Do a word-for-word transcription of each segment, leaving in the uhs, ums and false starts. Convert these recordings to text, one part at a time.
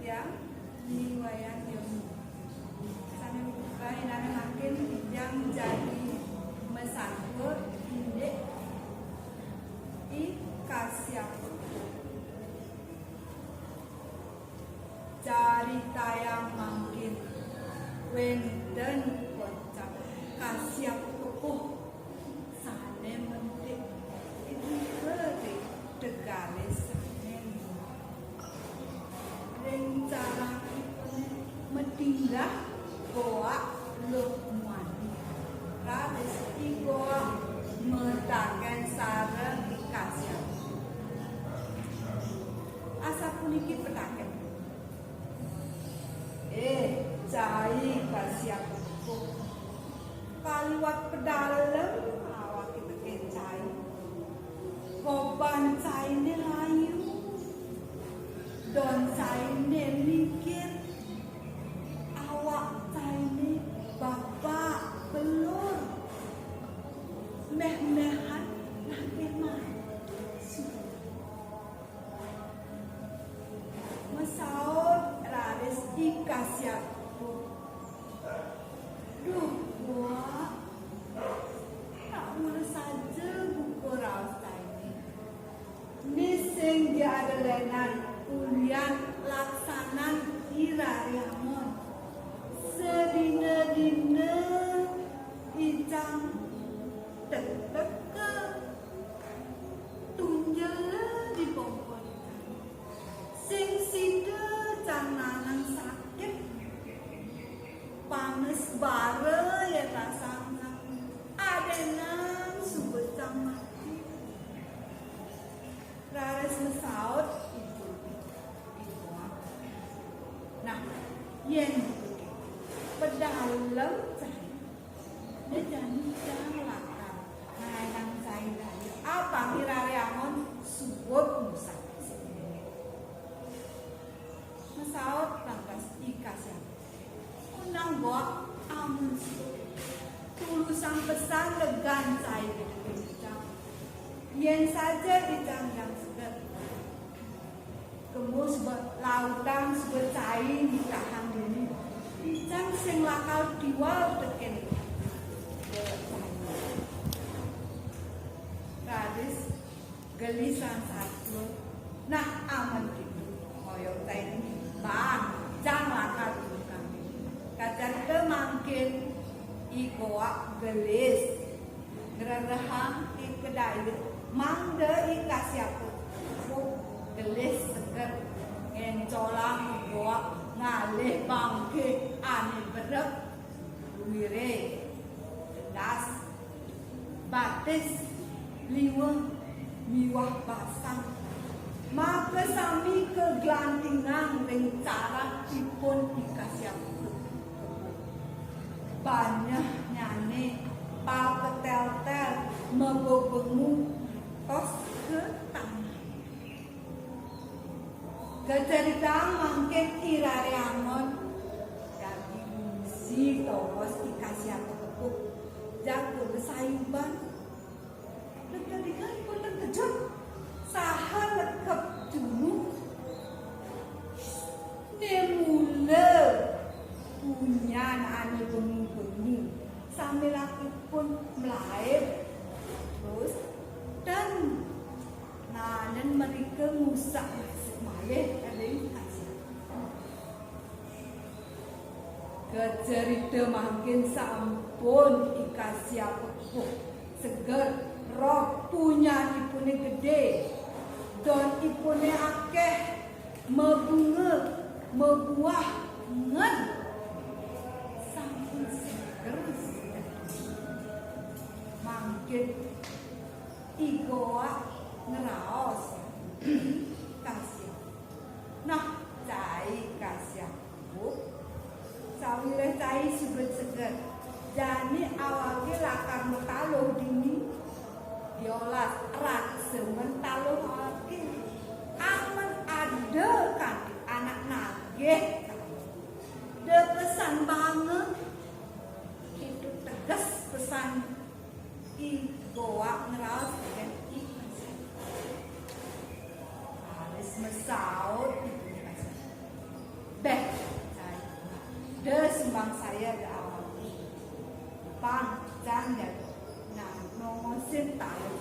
Tiang Ni Wayan Yono. Sané buka inane mangkin titiang jagi masatua indik I Kasyapa. Caritayang mangkin wénten kocap Kasyapa kepuh sané mentik ring tegalé sané luas. Ring carangipuné matinggah Goak Luh Muani. Raris I Goak matakén sareng I Kasyapa. Asapuniki pitakén. Eh, cai Kasyapa, kaliwat pedalem awaké tekén cai. Koban cainé layu. Don cainé mikir. Awak cainé babak belur. Méh-méhan nagih mati. Masaut raris I Kasyapa. Duh, Goak. Nak mula saja buka raos cainé. Né sing ja ada lénan ulian laksanan I Raré Angon. Sadina-dina icang teteka tunjela di pongkon icang. Sing sida cang nanan sakit, panes bara yén rasang cang, adénan suba cang mati. Raris masaut ibu, ibu. Nah, yén begitu, pedalem cai. Né jani cang lakar ngaénang cai daya. Apang I Raré Angon suud ngusap. Masaut lantas I Kasyapa. Undang Goak amun suud. Tulusang pesan legan cai gedé icang. Yén saja icang jang seger. Kemu suba lautang suba cai nitahang dini. Icang sing lakar tiwal tekén. Raris gelisang satua. Nah, amun kéto, hoyong cai ngimbang, jang lakar tukang. Kacarita mangkin I Goak gelis. Ngrerehang I Kedaya mangda I Kasyapa gelis seger ngencolang I Goak ngalih bangké ané berek, luiré, gendas, batis, liweng, miwah basang. Makasami kaglantingang ring carangipun I Kasyapa. Banyahnyané papeteltel mabebengu ngantos ka tanah. Kacaritang mangkin I Raré Angon dadi ngungsi tongos I Kasyapa kepuh. Jaga masayuban. Degdegipun terkejut saha nekep jumbuh. Né mula punyan ané bengu-bengu, sambilangipun mlaib. Terus, ten nanan mrika ngusap malih ring kasur. Kacarita mangkin sampun I Kasyapa kepuh seger, rod punyanipuné gedé, donipuné akéh, mabunga, mabuah, nged. Sampun seger. Mangkin I Goak ngraos. Kasyapa. Nah, cai Kasyapa. Sawiréh cai suba seger, jani awaké lakar mataluh dini. Diolas raksa mataluh awaké. Amun ada kanti anak nagih, da pesan baanga. Kéto teges pesan I Goak ngraos tekén I Kasyapa. Raris masaut I Kasyapa. Saya da awak. Pang, jang ya. Nah, nongosin taluh.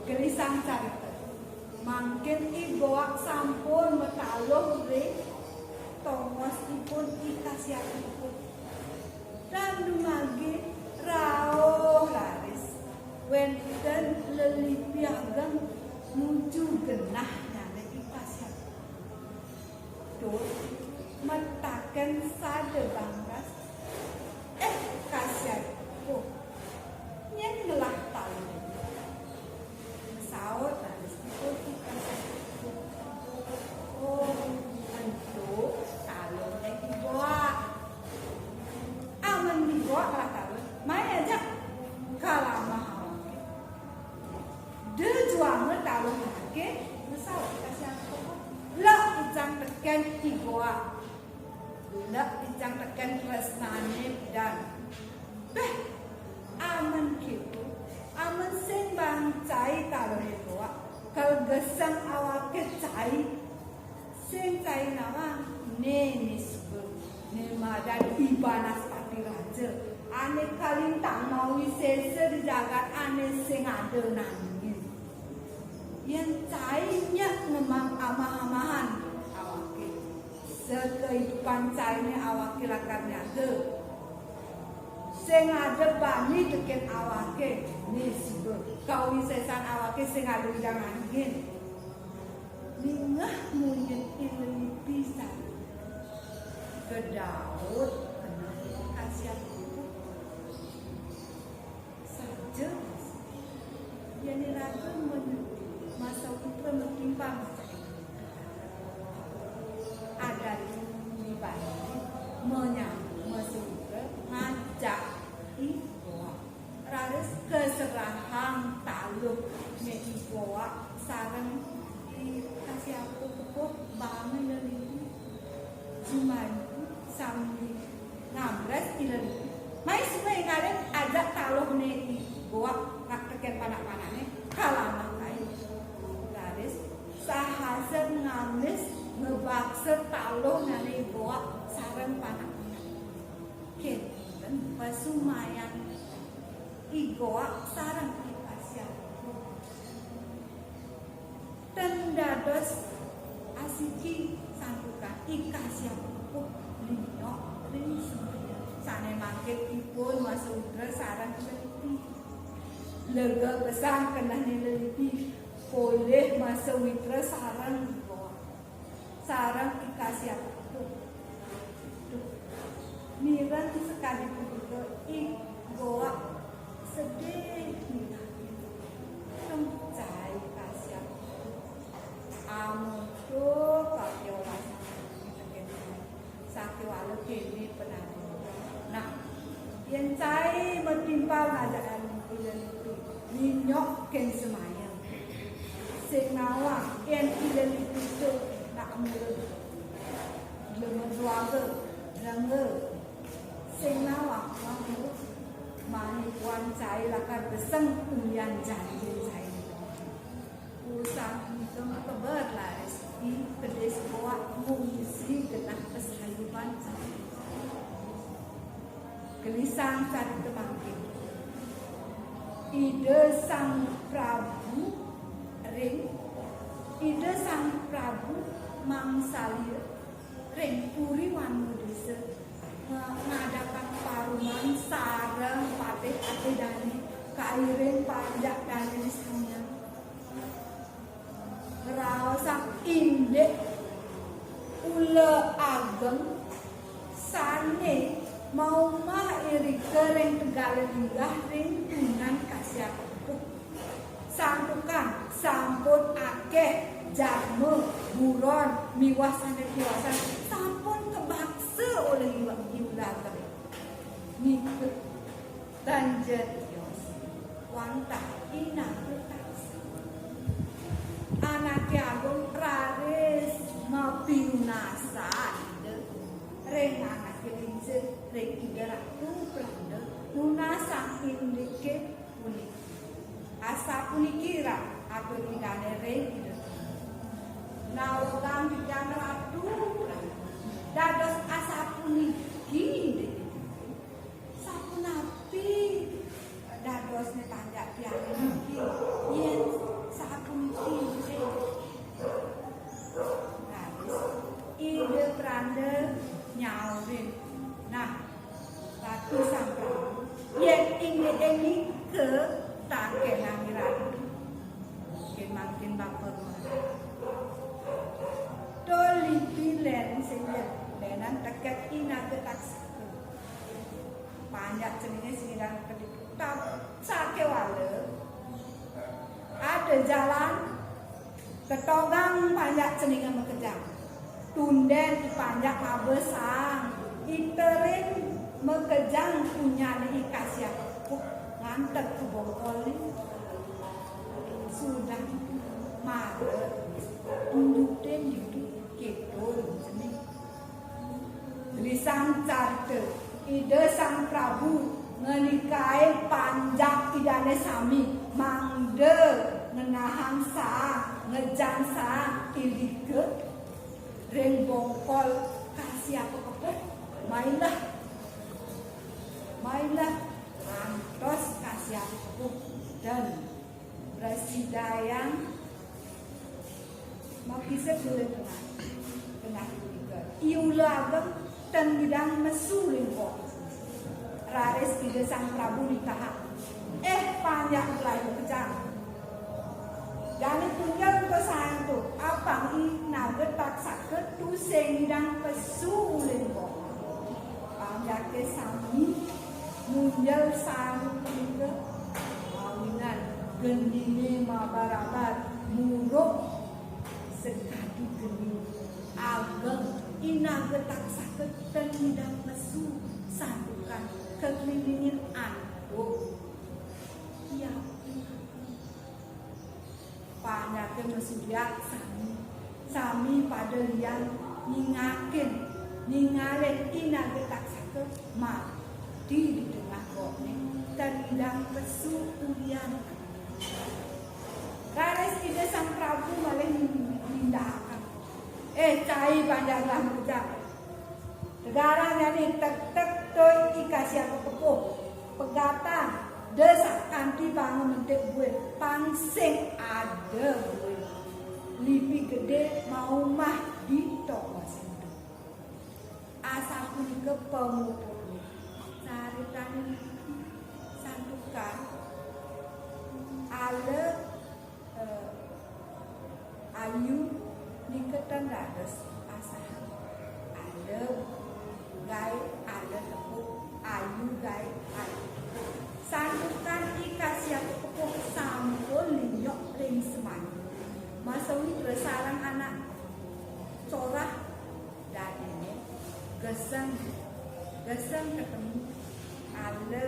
Gelisang carita. Mangkin I Goak sampun mataluh ring tongosipun I Kasiapipun. Tan dumadak rauh raris wénten lelipi ageng nuju genahnyané I Kasiapipun. Tur mataken sada bangras, "Eh, Kasiapipun, nyén ngelah taluh?" Saut raris ipun I Kasiapipun, "Oh, ento taluhné I Goak." Amen I Goak ngelah taluh, mai ajak ka lamah awaké. Da juanga taluh anaké, masaut I Kasiapipun. Lek icang tekén I Goak. Lek icang tekén tresnané pidan. Béh, amen kéto, amen sing bang cai taluhné I Goak, kalegesang awaké cai. Sing cai nawang, Né Nisba, né madan I Banaspati Raja, ané kalintang mawisésa di jagat ané sing ada nandingin. Yén cai nyak nemang amah-amahan awaké, sakaidupan cainé awaké lakar nyaga. Sing ada bani tekén awaké, Nisba, kawisésan awaké sing ada nandingin. Ningeh munyin I Lelipi sari. Gedaut keneh I Kasiapipun. Saja yén iraga men-, masawitra matimpal. Adat di Bali menya-, masawitra ngajak I Goak. Raris kaserahang taluhné I Goak sareng I Kasiapipun baanga I Lelipi. Jumadi sami ngambres I Lelipi. Mai suba énggalin ajak taluhné I Goak tekén panak-panakné ka lamah kai. Raris sahasa ngambres ngabaksa taluhnyané I Goak sareng panak-panak. Kénten pasumayan I Goak sareng I Kasiapipun. Tan dados asiki santukan I Kasiapipun linyok ring semaya. Sané mangkin ipun masawitra sareng I Lelipi. Lega pesan kenehné I Lelipi polih masawitra sareng I Goak. Sareng I Kasiapipun. Duh, mireng sakadi punika I Goak sedih mireng. Tung cai I Kasiapipun. Amonto kapiolasan sakéwala kéné penadi. Nah, yén cai matimpal ngajak anu linyok kén semaya. Sing nawang yén I Lelipi nak mula. Lemes warga, rengga. Sing nawang, mangda mani puan cai lakar beseng undian janjin cai. Usah ngitung tebet laris, I Kedis Goak ngungsi genah pasayuban cai. Gelisang carita mangkin. Ida Sang Prabu ring, Ida Sang Prabu mangsalia ring Puri Wanma Desa, nga-, ngadakang paruman sareng patih-patih dané, kairing panjak dané samian. Ngraosang indik ula ageng sané maumah irika ring tegal linggah ring tunan Kasiapipun. Santukan sampun akéh jadma, buron miwah sané tiwasan sampun kabaksa olih I Ula Ageng. Nika Tan ja tios, wantah inaka taksih. Anaké agung raris mapinunasan Ida ring anaké lingsir, ring Ida Ratu Pranda, nunasang indiké puniki. Asapuniki rak atur Idané ring Ida. Nawegang titiang Ratu Pranda. Dados asapu Puniki, sapunapi dadosné panjak tiangé niki, yén sapuniki? Nah, Ida Pranda nyaurin, "Nah, Ratu Sang Prabu, yén inggih nika takénang Ratu, mangkin-mangkin baper marang." Tur lipi lén sing lénan teked I Naga Taksaka. Panjak ceningé sing nyidang kedip. Tapi sakéwala ada jalan ketogang panjak ceningé makejang. Tundén I Panjak ngaba saang, iterin makejang punyané I Kasya Kepuh ngantek ka bongkolé. Sudah itu mara nunjutin ditu kéto cening. Tulisan carita, Ida Sang Prabu ngenikain panjak Idané sami mangda ngenahang saang, ngejang saang indika ring bongkol Kasya Kepuh. Mailah, mailah, antos Kasya Kepuh dan prasidayang makisep uli tengah, tengah punika. I Ula Ageng tan nyidang mesu ring bongkol. Raris Ida Sang Prabu nitahang, "Eh, panjak mulai makejang. Jani tunjel ento saang ento, apang I Naga Taksaka tusing nyidang pesu uli bongkol." Panjaké sami nunjel saang punika, awinan geniné mabar-abar murub sakadi geni ageng. I Naga Taksaka tan nyidang pesu santukan kakelilingin antuk. Iya. Panjaké masudiak sami, sami pada liang nyingakin, ningalin I Naga Taksaka mati di tengah gokné, tan nyidang pesu ulian. Raris Ida Sang Prabu malih nindakaken, "Eh, cai panjak gelah makejang. Tegarang jani tektek tui I Kasya Kepuh. Pegatan, da sakanti pangamentik buin, pang sing ada buin. Lipi gedé maumah di tongosé ento." Asapunika pamuputné caritané niki, santukan ala eh, ayu nika tan dados asahan. Ada gaé, ada tepuk, ayu gaé, ada tepuk. Santukan I Kasya Kepuh sampun linyok ring semana. Masawitra sareng anak corah dadiné geseng, geseng ketemu. Ala